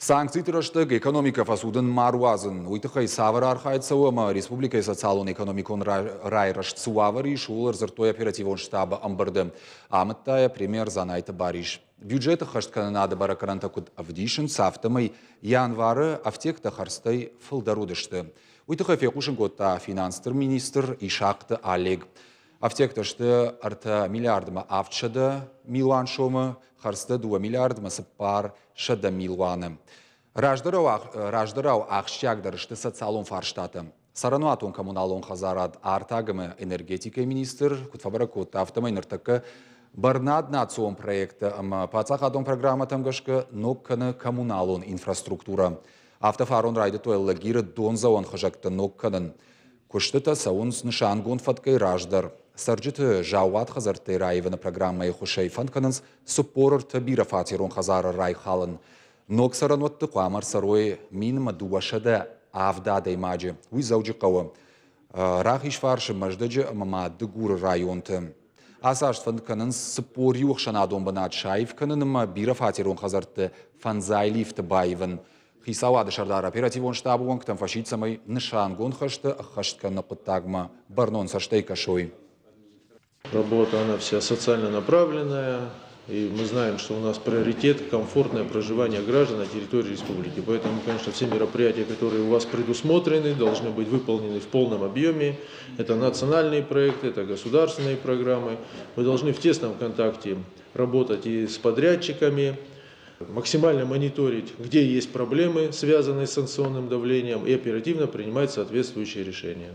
Санкциты рӕстӕг экономикӕ фӕцудын ма руадзын, уый тыххӕй цавӕр архайд цӕуы ӕмӕ республикӕйы социалон-экономикон райрӕзт цы уавӕр ис, ууыл ӕрдзырдтой оперативон штабы ӕмбырды. Амыдта йӕ премьер Дзанайты Барис. Бюджеты ххӕсткӕнынады бӕрӕггӕнӕнтӕ куыд ӕвдисынц, афтӕмӕй январы ӕфтиӕгтӕ хӕрдзтӕй фылдӕр уыдысты. Уый тыххӕй фехъусын кодта финансты министр Исахъты Олег. Ӕфтиӕгтӕ сты 3 миллиардмӕ 700 милуан сомы, хӕрдзтӕ 2 миллиардмӕ 400 милуаны. Раздӕрау ахсджиагдӕр сты социалон фарстатӕ. Цӕрӕнуатон коммуналон хӕдзарад, артаг ӕмӕ энергетикӕйы министр куыд фӕбӕрӕг кодта, афтӕмӕй ныртӕккӕ бӕрнад национ проекттӕ ӕмӕ паддзахадон программӕтӕм гӕсгӕ ног кӕны коммуналон инфраструктурӕ. Афтӕ фарон райдыдтой Алагиры дондзӕуӕн хызӕгтӕ ног кӕнын. Куыстытӕ цӕуынц нысангонд фӕткӕй раздӕр. Цӕрджыты заууат хӕдзӕрттӕй раивыны программӕйы ӕххуысӕй фӕнд кӕнынц 43 бирӕфатерон хӕдзары райхалын. Ног цӕрӕнуӕтты хъуамӕ ӕрцӕрой 1207 адӕймаджы. Уый Дзӕуджыхъӕуы, Рахизфарсы, Мӕздӕджы ӕмӕ ма Дыгуры районты. Ацы аз фӕнд кӕнынц 41 ӕхсӕнадон бынат саив кӕнын ӕмӕ бирӕфатерон хӕдзӕртты фӕндзай лифты баивын. Хицауады сӕрдар оперативон штабы уӕнгтӕм фӕсидт, цӕмӕй нысангонд хӕстӕ ӕххӕст кӕныны хъуыддагмӕ бӕрнон цӕстӕй кӕсой. Работа, она вся социально направленная. И мы знаем, что у нас приоритет – комфортное проживание граждан на территории республики. Поэтому, конечно, все мероприятия, которые у вас предусмотрены, должны быть выполнены в полном объеме. Это национальные проекты, это государственные программы. Мы должны в тесном контакте работать и с подрядчиками, максимально мониторить, где есть проблемы, связанные с санкционным давлением, и оперативно принимать соответствующие решения.